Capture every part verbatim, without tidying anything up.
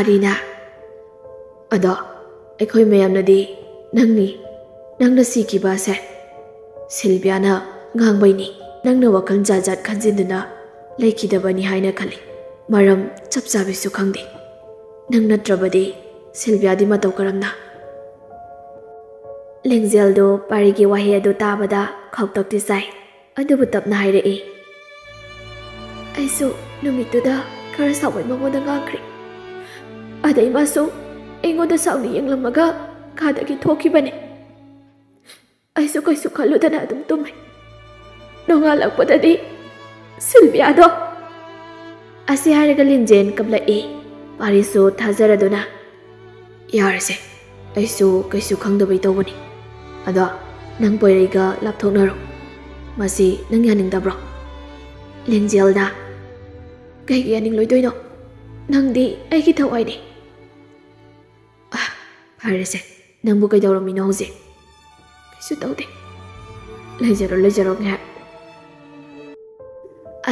ꯄꯥꯔꯤꯅ, "ꯑꯗꯣ ꯑꯩꯈꯣꯏ ꯃꯌꯥꯝꯅꯗꯤ ꯅꯪꯅꯤ, ꯅꯪꯅ ꯁꯤꯈꯤꯕ ꯑꯁꯦ ꯁꯤꯜꯚꯤꯌꯥꯅ ꯉꯥꯡꯕꯩꯅꯤ꯫ ꯅꯪꯅ ꯋꯥꯈꯜ ꯖꯥꯠ ꯖꯥꯠ ꯈꯟꯖꯤꯟꯗꯨꯅ ꯂꯩꯈꯤꯗꯕꯅꯤ ꯍꯥꯏꯅ ꯈꯜꯂꯤ꯫ ꯃꯔꯝ ꯆꯞ ꯆꯥꯕꯤꯁꯨ ꯈꯪꯗꯦ꯫ ꯅꯪ ꯅꯠꯇ꯭ꯔꯕꯗꯤ ꯁꯤꯜꯚꯤꯌꯥꯗꯤ ꯃꯇꯧ ꯀꯔꯝꯅ?" ꯂꯤꯡꯖꯦꯜꯗꯣ ꯄꯥꯔꯤꯒꯤ ꯋꯥꯍꯩ ꯑꯗꯨ ꯇꯥꯕꯗ ꯈꯧꯇꯛꯇꯤ ꯆꯥꯏ꯫ ꯑꯗꯨꯕꯨ ꯇꯞꯅ ꯍꯥꯏꯔꯛꯏ, "ꯑꯩꯁꯨ ꯅꯨꯃꯤꯠꯇꯨꯗ ꯈꯔ ꯁꯥꯎꯃꯟ ꯃꯉꯣꯟꯗ ꯉꯥꯡꯈ꯭ꯔꯦ꯫ ꯑꯗꯩ ꯃꯥꯁꯨ ꯑꯩꯉꯣꯟꯗ ꯁꯥꯎꯅ ꯌꯦꯡꯂꯝꯃꯒ ꯀꯥꯗꯒꯤ ꯊꯣꯛꯈꯤꯕꯅꯦ꯫ ꯑꯩꯁꯨ ꯀꯩꯁꯨ ꯈꯜꯂꯨꯗꯅ ꯑꯗꯨꯝ ꯇꯨꯝꯃꯦ꯫ ꯅꯣꯡꯉꯥꯜꯂꯛꯄꯗꯗꯤ ꯁꯤꯜꯚꯤꯌꯥꯗꯣ"꯫ ꯑꯁꯤ ꯍꯥꯏꯔꯒ ꯂꯤꯟꯖꯦꯟ ꯀꯞꯂꯛꯏ꯫ ꯄꯥꯔꯤꯁꯨ ꯊꯥꯖꯔꯗꯨꯅ, "ꯌꯥꯔꯦꯁꯦ, ꯑꯩꯁꯨ ꯀꯩꯁꯨ ꯈꯪꯗꯕꯩ ꯇꯧꯕꯅꯤ꯫ ꯑꯗꯣ ꯅꯪ ꯄꯣꯏꯔꯩꯒ ꯂꯥꯞꯊꯣꯛꯅꯔꯣ꯫ ꯃꯁꯤ ꯅꯪ ꯌꯥꯅꯤꯡꯗꯕ꯭ꯔꯣ?" ꯂꯤꯡꯖꯦꯜꯅ, "ꯀꯩꯒꯤ ꯌꯥꯅꯤꯡꯂꯣꯏꯗꯣꯏꯅꯣ? ꯅꯪꯗꯤ ꯑꯩꯒꯤ ꯊꯋꯥꯏꯅꯤ"꯫ "ꯑꯥ, ꯐꯔꯦꯁꯦ, ꯅꯪꯕꯨ ꯀꯩꯗꯧꯔꯝꯃꯤꯅꯣ ꯍꯧꯖꯤꯛ?" "ꯀꯩꯁꯨ ꯇꯧꯗꯦ꯫ ꯂꯩꯖꯔꯣ, ꯂꯩꯖꯔꯣ ꯉꯥꯏꯍꯥꯛ"꯫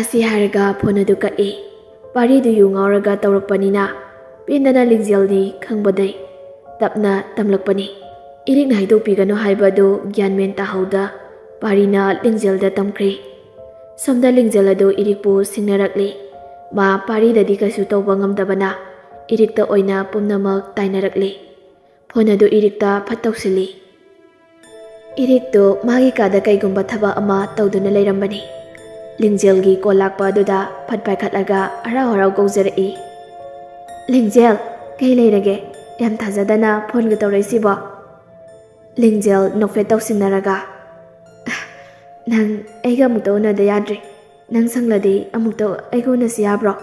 ꯑꯁꯤ ꯍꯥꯏꯔꯒ ꯐꯣꯟ ꯑꯗꯨ ꯀꯛꯏ꯫ ꯄꯥꯔꯤꯗꯨ ꯌꯨ ꯉꯥꯎꯔꯒ ꯇꯧꯔꯛꯄꯅꯤꯅ ꯄꯦꯟꯗꯅ ꯂꯤꯡꯖꯦꯜꯗꯤ ꯈꯪꯕꯗꯩ ꯇꯞꯅ ꯇꯝꯂꯛꯄꯅꯤ꯫ ꯏꯔꯤꯛꯅ ꯍꯥꯏꯗꯣꯛꯄꯤꯒꯅꯨ ꯍꯥꯏꯕ ꯑꯗꯨ ꯒ꯭ꯌꯥꯟ ꯃꯦꯟ ꯇꯥꯍꯧꯗ ꯄꯥꯔꯤꯅ ꯂꯤꯡꯖꯦꯜꯗ ꯇꯝꯈ꯭ꯔꯦ꯫ ꯁꯣꯝꯗ ꯂꯤꯡꯖꯦꯜ ꯑꯗꯨ ꯏꯔꯤꯛꯄꯨ ꯁꯤꯡꯅꯔꯛꯂꯤ꯫ ꯃꯥ ꯄꯥꯔꯤꯗꯗꯤ ꯀꯩꯁꯨ ꯇꯧꯕ ꯉꯝꯗꯕꯅ ꯏꯔꯤꯛꯇ ꯑꯣꯏꯅ ꯄꯨꯝꯅꯃꯛ ꯇꯥꯏꯅꯔꯛꯂꯤ꯫ ꯐꯣꯟ ꯑꯗꯨ ꯏꯔꯤꯛꯇ ꯐꯠ ꯇꯧꯁꯤꯜꯂꯤ꯫ ꯏꯔꯤꯛꯇꯨ ꯃꯥꯒꯤ ꯀꯥꯗ ꯀꯩꯒꯨꯝꯕ ꯊꯕꯛ ꯑꯃ ꯇꯧꯗꯨꯅ ꯂꯩꯔꯝꯕꯅꯤ꯫ ꯂꯤꯡꯖꯦꯜꯒꯤ ꯀꯣꯜ ꯂꯥꯛꯄ ꯑꯗꯨꯗ ꯐꯠ ꯄꯥꯏꯈꯠꯂꯒ ꯍꯔꯥꯎ ꯍꯔꯥꯎ ꯀꯧꯖꯔꯛꯏ꯫ "ꯂꯤꯡꯖꯦꯜ, ꯀꯩ ꯂꯩꯔꯒꯦ? ꯌꯥꯝ ꯊꯥꯖꯗꯅ ꯐꯣꯟꯒ ꯇꯧꯔꯛꯏꯁꯤꯕꯣ?" ꯂꯤꯡꯖꯦꯜ ꯅꯣꯛꯐꯦꯠ ꯇꯧꯁꯤꯟꯅꯔꯒ, "ꯅꯪ ꯑꯩꯒ ꯑꯃꯨꯛꯇ ꯎꯅꯗ ꯌꯥꯗ꯭ꯔꯦ꯫ ꯅꯪ ꯁꯪꯂꯗꯤ ꯑꯃꯨꯛꯇ ꯑꯩꯒ ꯎꯅꯁꯤ ꯌꯥꯕ꯭ꯔꯣ?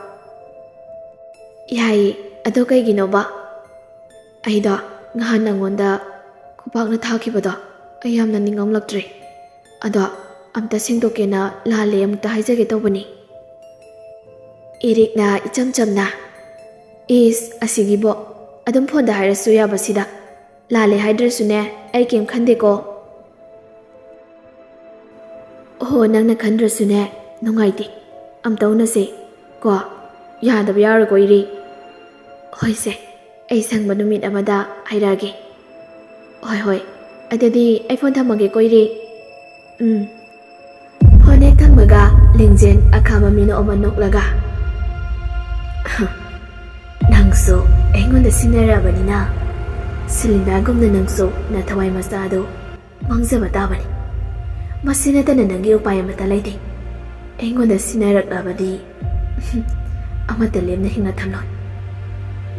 ꯌꯥꯏꯌꯦ꯫ ꯑꯗꯣ ꯀꯩꯒꯤꯅꯣꯕ? ꯑꯩꯗꯣ ꯉꯍꯥꯟ ꯅꯪꯉꯣꯟꯗ ꯈꯨꯄꯥꯛꯅ ꯊꯥꯈꯤꯕꯗꯣ ꯑꯩ ꯌꯥꯝꯅ ꯅꯤꯡꯉꯝꯂꯛꯇ꯭ꯔꯦ꯫ ꯑꯗꯣ ꯑꯝꯇ ꯁꯦꯡꯗꯣꯛꯀꯦꯅ ꯂꯥꯜꯂꯦ ꯑꯃꯨꯛꯇ ꯍꯥꯏꯖꯒꯦ ꯇꯧꯕꯅꯤ꯫ ꯏꯔꯤꯛꯅ ꯏꯆꯝ ꯆꯝꯅ, "ꯏꯁ, ꯑꯁꯤꯒꯤꯕꯣ, ꯑꯗꯨꯝ ꯐꯣꯟꯗ ꯍꯥꯏꯔꯁꯨ ꯌꯥꯕꯁꯤꯗ꯫ ꯂꯥꯜꯂꯦ ꯍꯥꯏꯗ꯭ꯔꯁꯨꯅꯦ, ꯑꯩ ꯀꯩꯝ ꯈꯟꯗꯦꯀꯣ꯫" "ꯑꯣꯍꯣ, ꯅꯪꯅ ꯈꯟꯗ꯭ꯔꯁꯨꯅꯦ, ꯅꯨꯡꯉꯥꯏꯇꯦ꯫ ꯑꯝꯇ ꯎꯅꯁꯦ ꯀꯣ꯫ ꯌꯥꯗꯕ ꯌꯥꯔꯣꯏꯀꯣ, ꯏꯔꯤꯛ꯫" "ꯍꯣꯏꯁꯦ, ꯑꯩ ꯁꯪꯕ ꯅꯨꯃꯤꯠ ꯑꯃꯗ ꯍꯥꯏꯔꯛꯑꯒꯦ꯫" "ꯍꯣꯏ, ꯍꯣꯏ꯫ ꯑꯗꯨꯗꯤ ꯑꯩ ꯐꯣꯟ ꯊꯝꯃꯒꯦꯀꯣ, ꯏꯔꯤꯛ꯫" "ꯎꯝ꯫" ꯐꯣꯟ ꯍꯦꯛ ꯊꯝꯕꯒ ꯂꯤꯡꯖꯦꯜ ꯑꯈꯥ ꯃꯃꯤ ꯅꯣꯛ ꯑꯃ ꯅꯣꯛꯂꯒ, "ꯅꯪꯁꯨ ꯑꯩꯉꯣꯟꯗ ꯁꯤꯟꯅꯔꯛꯑꯕꯅꯤꯅ, ꯁꯤꯂꯤꯟꯗꯥꯒꯨꯝꯅ ꯅꯪꯁꯨ ꯅꯊꯋꯥꯏ ꯃꯆꯥꯗꯨ ꯃꯥꯡꯖꯕ ꯇꯥꯕꯅꯤ꯫ ꯃꯁꯤ ꯅꯠꯇꯅ ꯅꯪꯒꯤ ꯎꯄꯥꯏ ꯑꯃꯠꯇ ꯂꯩꯇꯦ꯫ ꯑꯩꯉꯣꯟꯗ ꯁꯤꯟꯅꯔꯛꯂꯕꯗꯤ ꯑꯃꯠꯇ ꯂꯦꯝꯅ ꯍꯤꯡꯅ ꯊꯝꯂꯣꯏ꯫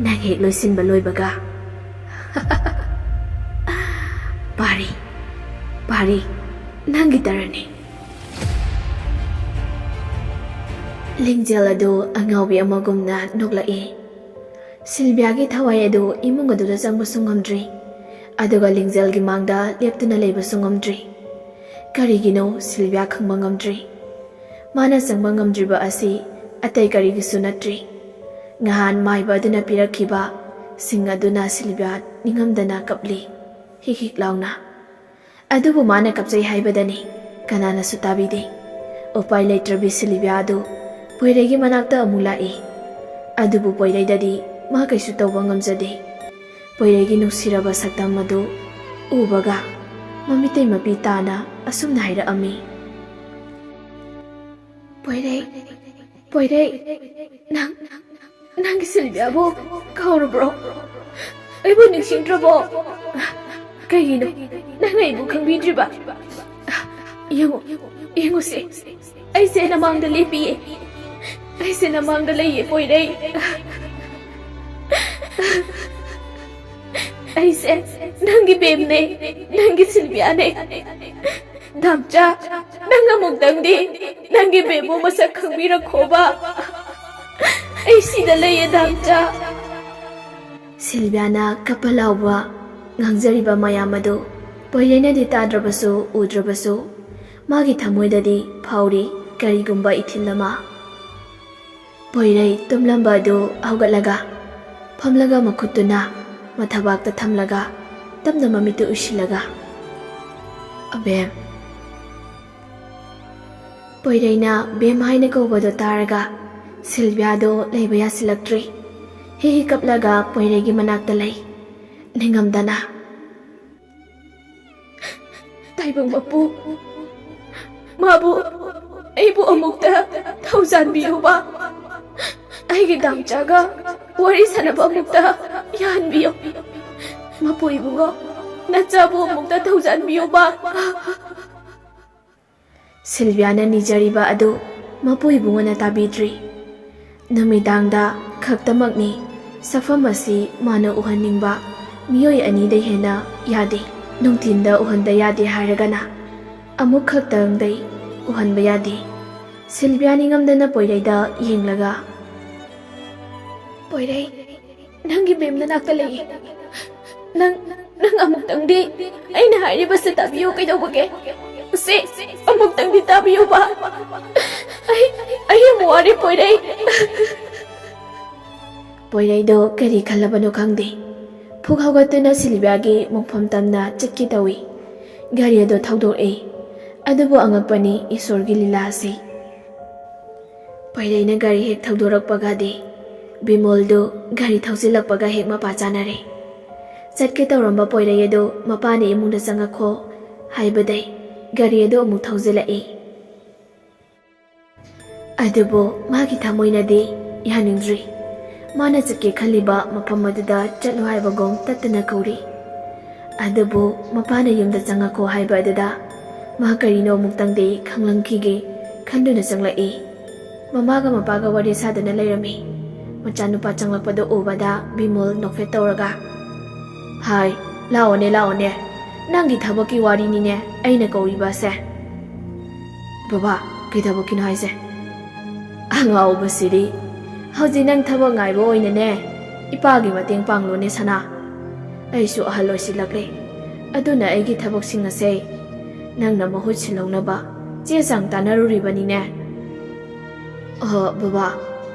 ꯅꯪ ꯍꯦꯛ ꯂꯣꯏꯁꯤꯟꯕ ꯂꯣꯏꯕꯒ, ꯄꯥꯔꯤ, ꯄꯥꯔꯤ, ꯅꯪꯒꯤ ꯇꯔꯟꯅꯤ꯫" ꯂꯤꯡꯖꯦꯜ ꯑꯗꯨ ꯑꯉꯥꯎꯕꯤ ꯑꯃꯒꯨꯝꯅ ꯅꯣꯛꯂꯛꯏ꯫ ꯁꯤꯜꯚꯤꯌꯥꯒꯤ ꯊꯋꯥꯏ ꯑꯗꯨ ꯏꯃꯨꯡ ꯑꯗꯨꯗ ꯆꯪꯕꯁꯨ ꯉꯝꯗ꯭ꯔꯤ, ꯑꯗꯨꯒ ꯂꯤꯡꯖꯦꯜꯒꯤ ꯃꯥꯡꯗ ꯂꯦꯞꯇꯨꯅ ꯂꯩꯕꯁꯨ ꯉꯝꯗ꯭ꯔꯤ꯫ ꯀꯔꯤꯒꯤꯅꯣ ꯁꯤꯜꯚꯤꯌꯥ ꯈꯪꯕ ꯉꯝꯗ꯭ꯔꯤ꯫ ꯃꯥꯅ ꯆꯪꯕ ꯉꯝꯗ꯭ꯔꯤꯕ ꯑꯁꯤ ꯑꯇꯩ ꯀꯔꯤꯒꯤꯁꯨ ꯅꯠꯇ꯭ꯔꯤ꯫ ꯉꯍꯥꯟ ꯃꯥꯏꯕ ꯑꯗꯨꯅ ꯄꯤꯔꯛꯈꯤꯕ ꯁꯤꯡ ꯑꯗꯨꯅ ꯁꯤꯜꯚꯤꯌꯥ ꯅꯤꯡꯉꯝꯗꯅ ꯀꯞꯂꯤ, ꯍꯤꯛ ꯍꯤꯛ ꯂꯥꯎꯅ꯫ ꯑꯗꯨꯕꯨ ꯃꯥꯅ ꯀꯞꯆꯩ ꯍꯥꯏꯕꯗꯅꯤ ꯀꯅꯥꯅꯁꯨ ꯇꯥꯕꯤꯗꯦ꯫ ꯎꯄꯥꯏ ꯂꯩꯇ꯭ꯔꯕꯤ ꯁꯤꯜꯚꯤꯌꯥ ꯑꯗꯨ ꯄꯣꯏꯔꯩꯒꯤ ꯃꯅꯥꯛꯇ ꯑꯃꯨꯛ ꯂꯥꯛꯏ꯫ ꯑꯗꯨꯕꯨ ꯄꯣꯏꯔꯩꯗꯗꯤ ꯃꯥ ꯀꯩꯁꯨ ꯇꯧꯕ ꯉꯝꯖꯗꯦ꯫ ꯄꯣꯏꯔꯩꯒꯤ ꯅꯨꯡꯁꯤꯔꯕ ꯁꯛꯇꯝ ꯑꯗꯨ ꯎꯕꯒ ꯃꯃꯤꯇꯩ ꯃꯄꯤ ꯇꯥꯅ ꯑꯁꯨꯝꯅ ꯍꯥꯏꯔꯛꯑꯝꯃꯤ, "ꯄꯣꯏꯔꯩ, ꯄꯣꯏꯔꯩ, ꯅꯪ, ꯅꯪꯒꯤ ꯁꯤꯜꯚꯤꯌꯥꯕꯨ ꯀꯥꯎꯔꯕ꯭ꯔꯣ? ꯑꯩꯕꯨ ꯅꯤꯡꯁꯤꯡꯗ꯭ꯔꯕꯣ? ꯀꯩꯒꯤꯅꯣ ꯅꯪ ꯑꯩꯕꯨ ꯈꯪꯕꯤꯗ꯭ꯔꯤꯕ? ꯌꯦꯡꯉꯨ, ꯌꯦꯡꯉꯨꯁꯦ, ꯑꯩꯁꯦ ꯅꯃꯥꯡꯗ ꯂꯦꯞꯄꯤꯌꯦ꯫ ꯑꯩꯁꯦ ꯅꯃꯥꯡꯗ ꯂꯩꯌꯦ, ꯄꯣꯏꯔꯩ꯫ ꯑꯩꯁꯦ ꯅꯪꯒꯤ ꯕꯦꯝꯅꯦ, ꯅꯪꯒꯤ ꯁꯤꯜꯚꯤꯌꯥꯅꯦ꯫" ꯗꯥꯝꯆꯥ, ꯅꯪ ꯑꯃꯨꯛꯇꯪꯗꯤ ꯅꯪꯒꯤ ꯕꯦꯝꯕꯨ ꯃꯁꯛ ꯈꯪꯕꯤꯔꯛꯈꯣꯕ꯫ ꯑꯩ ꯁꯤꯗ ꯂꯩꯌꯦ, ꯗꯥꯝꯆꯥ꯫ ꯁꯤꯜꯚꯤꯌꯥꯅ ꯀꯞꯄ ꯂꯥꯎꯕ, ꯉꯥꯡꯖꯔꯤꯕ ꯃꯌꯥꯝ ꯑꯗꯨ ꯄꯣꯏꯔꯩꯅꯗꯤ ꯇꯥꯗ꯭ꯔꯕꯁꯨ ꯎꯗ꯭ꯔꯕꯁꯨ ꯃꯥꯒꯤ ꯊꯃꯣꯏꯗꯗꯤ ꯐꯥꯎꯔꯤ ꯀꯔꯤꯒꯨꯝꯕ ꯏꯊꯤꯜ ꯑꯃ꯫ ꯄꯣꯏꯔꯩ ꯇꯨꯝꯂꯝꯕ ꯑꯗꯨ ꯍꯧꯒꯠꯂꯒ ꯐꯝꯂꯒ ꯃꯈꯨꯠꯇꯨꯅ ꯃꯊꯕꯥꯛꯇ ꯊꯝꯂꯒ ꯇꯞꯅ ꯃꯃꯤꯠꯇꯨ ꯎꯏꯁꯤꯜꯂꯒ, "ꯑꯕꯦꯝ"꯫ ꯄꯣꯏꯔꯩꯅ ꯕꯦꯝ ꯍꯥꯏꯅ ꯀꯧꯕꯗꯣ ꯇꯥꯔꯒ ꯁꯤꯜꯚꯤꯌꯥꯗꯣ ꯂꯩꯕ ꯌꯥꯁꯤꯜꯂꯛꯇ꯭ꯔꯦ꯫ ꯍꯤ ꯍꯤ ꯀꯞꯂꯒ ꯄꯣꯏꯔꯩꯒꯤ ꯃꯅꯥꯛꯇ ꯂꯩ꯫ ꯅꯤꯡꯉꯝꯗꯅ, "ꯇꯥꯏꯕꯪ ꯃꯄꯨ, ꯃꯥꯕꯨ, ꯑꯩꯕꯨ ꯑꯃꯨꯛꯇ ꯊꯧꯖꯥꯟꯕꯤꯌꯨꯕ꯫ ꯑꯩꯒꯤ ꯗꯥꯝꯆꯥꯒ ꯋꯥꯔꯤ ꯁꯥꯟꯅꯕ ꯑꯃꯨꯛꯇ ꯌꯥꯍꯟꯕꯤꯌꯨ꯫ ꯃꯄꯨ ꯏꯕꯨꯡꯉꯣ, ꯅꯆꯥꯕꯨ ꯑꯃꯨꯛꯇ ꯊꯧꯖꯥꯟꯕꯤꯌꯨꯕ"꯫ ꯁꯤꯜꯚꯤꯌꯥꯅ ꯅꯤꯖꯔꯤꯕ ꯑꯗꯨ ꯃꯄꯨ ꯏꯕꯨꯡꯉꯣꯅ ꯇꯥꯕꯤꯗ꯭ꯔꯤ꯫ ꯅꯨꯃꯤꯗꯥꯡꯗ ꯈꯛꯇꯃꯛꯅꯤ ꯁꯛꯐꯝ ꯑꯁꯤ ꯃꯥꯅ ꯎꯍꯟꯅꯤꯡꯕ꯫ ꯃꯤꯑꯣꯏ ꯑꯅꯤꯗꯩ ꯍꯦꯟꯅ ꯌꯥꯗꯦ꯫ ꯅꯨꯡꯊꯤꯟꯗ ꯎꯍꯟꯕ ꯌꯥꯗꯦ ꯍꯥꯏꯔꯒꯅ ꯑꯃꯨꯛ ꯈꯛꯇꯪꯗꯩ ꯎꯍꯟꯕ ꯌꯥꯗꯦ꯫ ꯁꯤꯜꯚꯤꯌꯥ ꯅꯤꯡꯉꯝꯗꯅ ꯄꯣꯏꯔꯩꯗ ꯌꯦꯡꯂꯒ, "ꯄꯣꯏꯔꯩ, ꯅꯪꯒꯤ ꯃꯦꯝ ꯅꯅꯥꯛꯇ ꯂꯩꯌꯦ꯫ ꯅꯪ, ꯅꯪ ꯑꯃꯨꯛꯇꯪꯗꯤ ꯑꯩꯅ ꯍꯥꯏꯔꯤꯕꯁꯦ ꯇꯥꯕꯤꯌꯨ ꯀꯩꯗꯧꯕꯒꯦ? ꯁꯦ, ꯑꯃꯨꯛꯇꯪꯗꯤ ꯇꯥꯕꯤꯌꯨꯕ꯫ ꯑꯩ, ꯑꯩ ꯌꯥꯝ ꯋꯥꯔꯦ, ꯄꯣꯏꯔꯩ"꯫ ꯄꯣꯏꯔꯩꯗꯣ ꯀꯔꯤ ꯈꯜꯂꯕꯅꯣ ꯈꯪꯗꯦ꯫ ꯐꯨꯛ ꯍꯧꯒꯠꯇꯨꯅ ꯁꯤꯜꯚꯤꯌꯥꯒꯤ ꯃꯣꯡꯐꯝ ꯇꯝꯅ ꯆꯠꯀꯦ ꯇꯧꯏ꯫ ꯒꯥꯔꯤ ꯑꯗꯣ ꯊꯧꯗꯣꯔꯛꯏ꯫ ꯑꯗꯨꯕꯨ ꯑꯉꯛꯄꯅꯤ ꯏꯁꯣꯔꯒꯤ ꯂꯤꯂꯥ ꯑꯁꯤ꯫ ꯄꯣꯏꯔꯩꯅ ꯒꯥꯔꯤ ꯍꯦꯛ ꯊꯧꯗꯣꯔꯛꯄꯒꯗꯤ ꯕꯤꯃꯣꯜꯗꯨ ꯒꯥꯔꯤ ꯊꯧꯖꯤꯜꯂꯛꯄꯒ ꯍꯦꯛ ꯃꯄꯥ ꯆꯥꯅꯔꯦ꯫ ꯆꯠꯀꯦ ꯇꯧꯔꯝꯕ ꯄꯣꯏꯔꯩ ꯑꯗꯨ ꯃꯄꯥꯅ ꯏꯃꯨꯡꯗ ꯆꯪꯉꯛꯈꯣ ꯍꯥꯏꯕꯗꯩ ꯒꯥꯔꯤ ꯑꯗꯨ ꯑꯃꯨꯛ ꯊꯧꯖꯤꯜꯂꯛꯏ꯫ ꯑꯗꯨꯕꯨ ꯃꯥꯒꯤ ꯊꯃꯣꯏꯅꯗꯤ ꯌꯥꯅꯤꯡꯗ꯭ꯔꯤ꯫ ꯃꯥꯅ ꯆꯠꯀꯦ ꯈꯜꯂꯤꯕ ꯃꯐꯝ ꯑꯗꯨꯗ ꯆꯠꯂꯨ ꯍꯥꯏꯕꯒꯨꯝ ꯇꯠꯇꯅ ꯀꯧꯔꯤ꯫ ꯑꯗꯨꯕꯨ ꯃꯄꯥꯅ ꯌꯨꯝꯗ ꯆꯪꯉꯛꯈꯣ ꯍꯥꯏꯕ ꯑꯗꯨꯗ ꯃꯥ ꯀꯔꯤꯅꯣ ꯑꯃꯨꯛꯇꯪꯗꯤ ꯈꯪꯂꯝꯈꯤꯒꯦ ꯈꯟꯗꯨꯅ ꯆꯪꯂꯛꯏ꯫ ꯃꯃꯥꯒ ꯃꯄꯥꯒ ꯋꯥꯔꯤ ꯁꯥꯗꯨꯅ ꯂꯩꯔꯝꯃꯤ꯫ ꯃꯆꯥꯅꯨꯄꯥ ꯆꯪꯂꯛꯄꯗꯨ ꯎꯕꯗ ꯕꯤꯃꯣꯜ ꯅꯣꯛꯐꯦꯠ ꯇꯧꯔꯒ, "ꯍꯥꯏ, ꯂꯥꯛꯑꯣꯅꯦ, ꯂꯥꯛꯑꯣꯅꯦ꯫ ꯅꯪꯒꯤ ꯊꯕꯛꯀꯤ ꯋꯥꯔꯤꯅꯤꯅꯦ ꯑꯩꯅ ꯀꯧꯔꯤꯕꯁꯦ꯫ ꯕꯕꯥ, ꯀꯩ ꯊꯕꯛꯀꯤꯅꯣ ꯍꯥꯏꯁꯦ? ꯑꯉꯥꯎꯕꯁꯤꯗꯤ, ꯍꯧꯖꯤꯛ ꯅꯪ ꯊꯕꯛ ꯉꯥꯏꯕ ꯑꯣꯏꯅꯅꯦ ꯏꯄꯥꯒꯤ ꯃꯇꯦꯡ ꯄꯥꯡꯂꯣꯅꯦ ꯁꯅꯥ꯫ ꯑꯩꯁꯨ ꯑꯍꯜ ꯑꯣꯏꯁꯤꯜꯂꯛꯂꯦ, ꯑꯗꯨꯅ ꯑꯩꯒꯤ ꯊꯕꯛꯁꯤꯡ ꯑꯁꯦ ꯅꯪꯅ ꯃꯍꯨꯠ ꯁꯤꯜꯍꯧꯅꯕ ꯆꯦ ꯆꯥꯡ ꯇꯥꯟꯅꯔꯨꯔꯤꯕꯅꯤꯅꯦ꯫ ꯑ, ꯕꯕꯥ,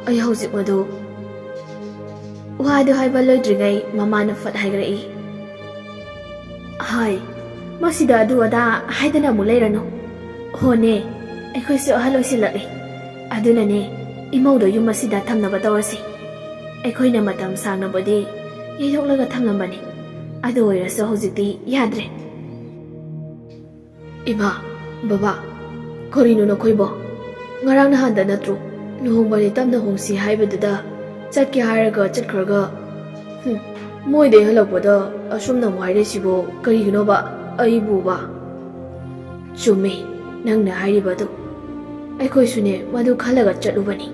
ꯑꯩ ꯍꯧꯖꯤꯛ ꯃꯗꯨ ꯋꯥꯗꯨ ꯍꯥꯏꯕ ꯂꯣꯏꯗ꯭ꯔꯤꯉꯩ ꯃꯃꯥꯅ ꯐꯠ ꯍꯥꯏꯒꯔꯛꯏ꯫ ꯍꯥꯏ, ꯃꯁꯤꯗ ꯑꯗꯨ ꯑꯗꯥ ꯍꯥꯏꯗꯅ ꯑꯃꯨꯛ ꯂꯩꯔꯅꯨ꯫ ꯍꯣꯅꯦ, ꯑꯩꯈꯣꯏꯁꯨ ꯑꯍꯜ ꯑꯣꯏꯁꯤꯜꯂꯛꯂꯦ꯫ ꯑꯗꯨꯅꯅꯦ, ꯏꯃꯧꯗꯣ ꯌꯨꯝ ꯑꯁꯤꯗ ꯊꯝꯅꯕ ꯇꯧꯔꯁꯤ꯫ ꯑꯩꯈꯣꯏꯅ ꯃꯇꯝ ꯁꯥꯡꯅꯕꯨꯗꯤ ꯌꯩꯊꯣꯛꯂꯒ ꯊꯝꯂꯝꯕꯅꯤ, ꯑꯗꯨ ꯑꯣꯏꯔꯁꯨ ꯍꯧꯖꯤꯛꯇꯤ ꯌꯥꯗ꯭ꯔꯦ꯫ ꯏꯃꯥ, ꯕꯕꯥ, ꯀꯔꯤꯅꯣ ꯅꯈꯣꯏꯕꯣ? ꯉꯔꯥꯡ ꯅꯍꯥꯟꯗ ꯅꯠꯇ꯭ꯔꯣ ꯂꯨꯍꯣꯡꯕꯗꯤ ꯇꯞꯅ ꯍꯣꯡꯁꯤ ꯍꯥꯏꯕꯗꯨꯗ ꯆꯠꯀꯦ ꯍꯥꯏꯔꯒ ꯆꯠꯈ꯭ꯔꯒ, ꯍꯨꯝ, ꯃꯣꯏꯗꯩ ꯍꯜꯂꯛꯄꯗ ꯑꯁꯨꯝꯅ ꯑꯃꯨꯛ ꯍꯥꯏꯔꯛꯏꯁꯤꯕꯣ ꯀꯔꯤꯒꯤꯅꯣꯕ? ꯑꯩꯕꯨꯕ? ꯆꯨꯝꯃꯦ ꯅꯪꯅ ꯍꯥꯏꯔꯤꯕꯗꯨ, ꯑꯩꯈꯣꯏꯁꯨꯅꯦ ꯃꯗꯨ ꯈꯜꯂꯒ ꯆꯠꯂꯨꯕꯅꯤ꯫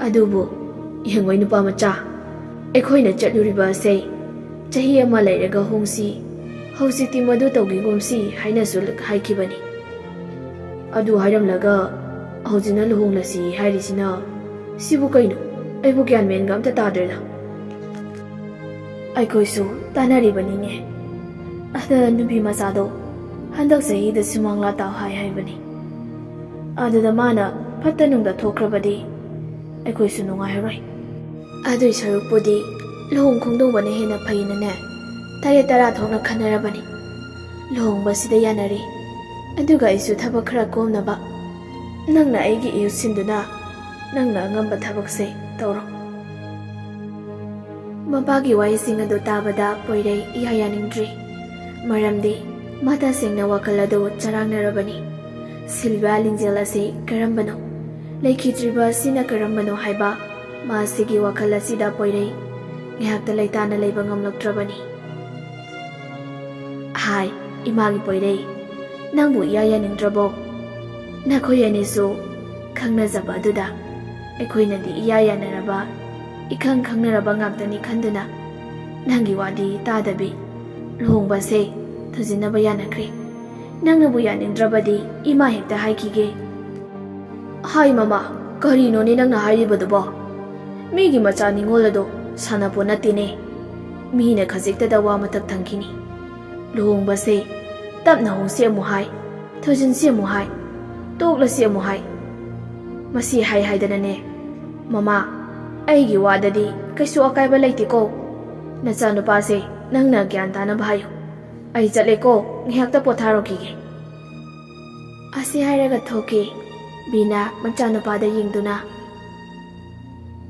ꯑꯗꯨꯕꯨ ꯌꯦꯡꯉꯣꯏ ꯅꯨꯄꯥ ꯃꯆꯥ, ꯑꯩꯈꯣꯏꯅ ꯆꯠꯂꯨꯔꯤꯕ ꯑꯁꯦ ꯆꯍꯤ ꯑꯃ ꯂꯩꯔꯒ ꯍꯣꯡꯁꯤ, ꯍꯧꯖꯤꯛꯇꯤ ꯃꯗꯨ ꯇꯧꯈꯤꯒꯨꯝꯁꯤ ꯍꯥꯏꯅꯁꯨ ꯍꯥꯏꯈꯤꯕꯅꯤ꯫ ꯑꯗꯨ ꯍꯥꯏꯔꯝꯂꯒ ꯍꯧꯖꯤꯛꯅ ꯂꯨꯍꯣꯡꯂꯁꯤ ꯍꯥꯏꯔꯤꯁꯤꯅ ꯁꯤꯕꯨ ꯀꯩꯅꯣ? ꯑꯩꯕꯨ ꯒ꯭ꯌꯥꯟ ꯃꯦꯟꯒ ꯑꯝꯇ ꯇꯥꯗ꯭ꯔꯦꯗ꯫ ꯑꯩꯈꯣꯏꯁꯨ ꯇꯥꯟꯅꯔꯤꯕꯅꯤꯅꯦ꯫ ꯑꯗ ꯅꯨꯄꯤ ꯃꯆꯥꯗꯣ ꯍꯟꯗꯛ ꯆꯍꯤꯗ ꯁꯨꯃꯥꯡ ꯂꯥꯇꯥꯎ ꯍꯥꯏ ꯍꯥꯏꯕꯅꯤ꯫ ꯑꯗꯨꯗ ꯃꯥꯅ ꯐꯠꯇ ꯅꯨꯡꯗ ꯊꯣꯛꯈ꯭ꯔꯕꯗꯤ ꯑꯩꯈꯣꯏꯁꯨ ꯅꯨꯡꯉꯥꯏꯔꯔꯣꯏ꯫ ꯑꯗꯨꯏ ꯁꯔꯨꯛꯄꯨꯗꯤ ꯂꯨꯍꯣꯡ ꯈꯣꯡꯗꯣꯡꯕꯅ ꯍꯦꯟꯅ ꯐꯩꯅꯅꯦ, ꯇꯔꯦꯠ ꯇꯔꯥ ꯊꯣꯛꯅ ꯈꯟꯅꯔꯕꯅꯤ꯫ ꯂꯨꯍꯣꯡꯕꯁꯤꯗ ꯌꯥꯅꯔꯤ꯫ ꯑꯗꯨꯒ ꯑꯩꯁꯨ ꯊꯕꯛ ꯈꯔ ꯀꯣꯝꯅꯕ ꯅꯪꯅ ꯑꯩꯒꯤ ꯏꯍꯨꯠ ꯁꯤꯟꯗꯨꯅ ꯅꯪꯅ ꯑꯉꯝꯕ ꯊꯕꯛꯁꯦ ꯇꯧꯔꯣ꯫ ꯃꯄꯥꯒꯤ ꯋꯥꯍꯩꯁꯤꯡ ꯑꯗꯨ ꯇꯥꯕꯗ ꯄꯣꯏꯔꯩ ꯏꯌꯥ ꯌꯥꯅꯤꯡꯗ꯭ꯔꯤ꯫ ꯃꯔꯝꯗꯤ ꯃꯥ ꯇꯁꯦꯡꯅ ꯋꯥꯈꯜ ꯑꯗꯨ ꯆꯔꯥꯡꯅꯔꯕꯅꯤ꯫ ꯁꯤꯜꯚꯤꯌꯥ ꯂꯤꯡꯖꯦꯜ ꯑꯁꯤ ꯀꯔꯝꯕꯅꯣ? ꯂꯩꯈꯤꯗ꯭ꯔꯤꯕ ꯑꯁꯤꯅ ꯀꯔꯝꯕꯅꯣ ꯍꯥꯏꯕ ꯃꯥꯁꯤꯒꯤ ꯋꯥꯈꯜ ꯑꯁꯤꯗ ꯄꯣꯏꯔꯩ ꯉꯥꯏꯍꯥꯛꯇ ꯂꯩꯇꯥꯅ ꯂꯩꯕ ꯉꯝꯂꯛꯇ꯭ꯔꯕꯅꯤ꯫ ꯍꯥꯏ, ꯏꯃꯥꯒꯤ ꯄꯣꯏꯔꯩ, ꯅꯪꯕꯨ ꯏꯌꯥ ꯌꯥꯅꯤꯡꯗ꯭ꯔꯕꯣ? ꯅꯈꯣꯏ ꯑꯅꯤꯁꯨ ꯈꯪꯅꯖꯕ ꯑꯗꯨꯗ ꯑꯩꯈꯣꯏꯅꯗꯤ ꯏꯌꯥ ꯌꯥꯅꯔꯕ, ꯏꯈꯪ ꯈꯪꯅꯔꯕ ꯉꯥꯛꯇꯅꯤ ꯈꯟꯗꯨꯅ ꯅꯪꯒꯤ ꯋꯥꯗꯤ ꯇꯥꯗꯕꯤ, ꯂꯨꯍꯣꯡꯕꯁꯦ ꯊꯨꯖꯤꯟꯅꯕ ꯌꯥꯅꯈ꯭ꯔꯦ꯫ ꯅꯪꯅꯕꯨ ꯌꯥꯅꯤꯡꯗ꯭ꯔꯕꯗꯤ ꯏꯃꯥ ꯍꯦꯛꯇ ꯍꯥꯏꯈꯤꯒꯦ꯫ ꯍꯥꯏ ꯃꯃꯥ, ꯀꯔꯤꯅꯣꯅꯦ ꯅꯪꯅ ꯍꯥꯏꯔꯤꯕꯗꯨꯕꯣ? ꯃꯤꯒꯤ ꯃꯆꯥ ꯅꯤꯉꯣꯜ ꯑꯗꯣ ꯁꯥꯟꯅꯄꯣꯠ ꯅꯠꯇꯦꯅꯦ꯫ ꯃꯤꯅ ꯈꯖꯤꯛꯇꯗ ꯋꯥ ꯃꯊꯛ ꯊꯪꯈꯤꯅꯤ꯫ ꯂꯨꯍꯣꯡꯕꯁꯦ ꯇꯞꯅ ꯍꯣꯡꯁꯤ ꯑꯃꯨꯛ ꯍꯥꯏ, ꯊꯨꯖꯤꯟꯁꯤ ꯑꯃꯨꯛ ꯍꯥꯏ, ꯇꯣꯛꯂꯁꯤ ꯑꯃꯨꯛ ꯍꯥꯏ꯫ ꯃꯁꯤ ꯍꯥꯏ ꯍꯥꯏꯗꯅꯅꯦ꯫ ꯃꯃꯥ, ꯑꯩꯒꯤ ꯋꯥꯗꯗꯤ ꯀꯩꯁꯨ ꯑꯀꯥꯏꯕ ꯂꯩꯇꯦꯀꯣ꯫ ꯅꯆꯥꯅꯨꯄꯥꯁꯦ ꯅꯪꯅ ꯒ꯭ꯌꯥꯟ ꯇꯥꯅꯕ ꯍꯥꯏꯌꯨ꯫ ꯑꯩ ꯆꯠꯂꯦꯀꯣ, ꯉꯥꯏꯍꯥꯛꯇ ꯄꯣꯊꯥꯔꯨꯈꯤꯒꯦ꯫ ꯑꯁꯤ ꯍꯥꯏꯔꯒ ꯊꯣꯛꯈꯤ꯫ ꯕꯤꯅꯥ ꯃꯆꯥꯅꯨꯄꯥꯗ ꯌꯦꯡꯗꯨꯅ,